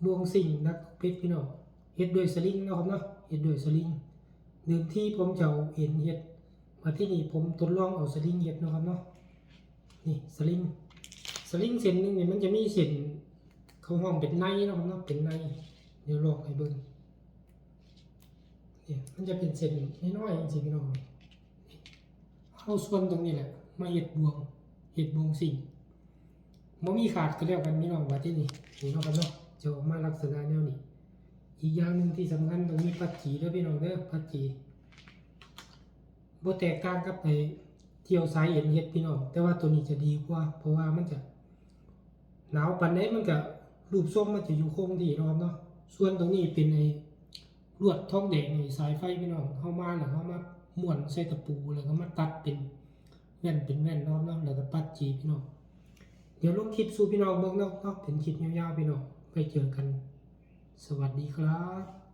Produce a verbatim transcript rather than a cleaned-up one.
บ่วงซิ่งดักตกเป็ดพี่น้อง เฮ็ดด้วยสลิงเนาะครับเนาะ เฮ็ดด้วยสลิง เดิมทีผมจะเอาเอ็นเฮ็ด มาที่นี่ผมทดลองเอาสลิงเฮ็ดเนาะครับเนาะ นี่สลิง สลิงเส้นหนึ่งนี่มันจะมีเส้น เขาฮ้องเป็นในเนาะครับเนาะ เป็นใน เดี๋ยวลองให้เบิ่ง เนี่ยมันจะเป็นเส้นน้อยๆจังซี่พี่น้อง เอาส่วนตรงนี้แหละ มาเฮ็ดบ่วง เฮ็ดบ่วงซิ่ง บ่มีขาดก็แล้วกันพี่น้อง ว่าที่นี่ นี่เนาะครับเนาะ จะออกมาลักษณะแนวนี้ อีกอย่างหนึ่งที่สำคัญต้องมีปัดจีเด้อพี่น้องเด้อ ปัดจี บ่แตกต่างกับไอ้ที่เอาสายเอ็นเฮ็ดพี่น้อง แต่ว่าตัวนี้จะดีกว่า เพราะว่ามันจะ หนาวปานใดมันก็รูปทรงมันจะอยู่คงที่เนาะครับเนาะ ส่วนตรงนี้เป็นไอ้ลวดทองแดงนี่สายไฟพี่น้อง เฮามาแล้วเฮามาม้วนใส่ตะปู แล้วก็มาตัดเป็นแว่นเป็นแว่นเนาะครับเนาะ แล้วก็ปัดจีพี่น้อง เดี๋ยวลงคลิปสู่พี่น้องเบิ่งเนาะครับเนาะ เป็นคลิปยาวๆพี่น้อง ไปเจอกัน สวัสดีครับ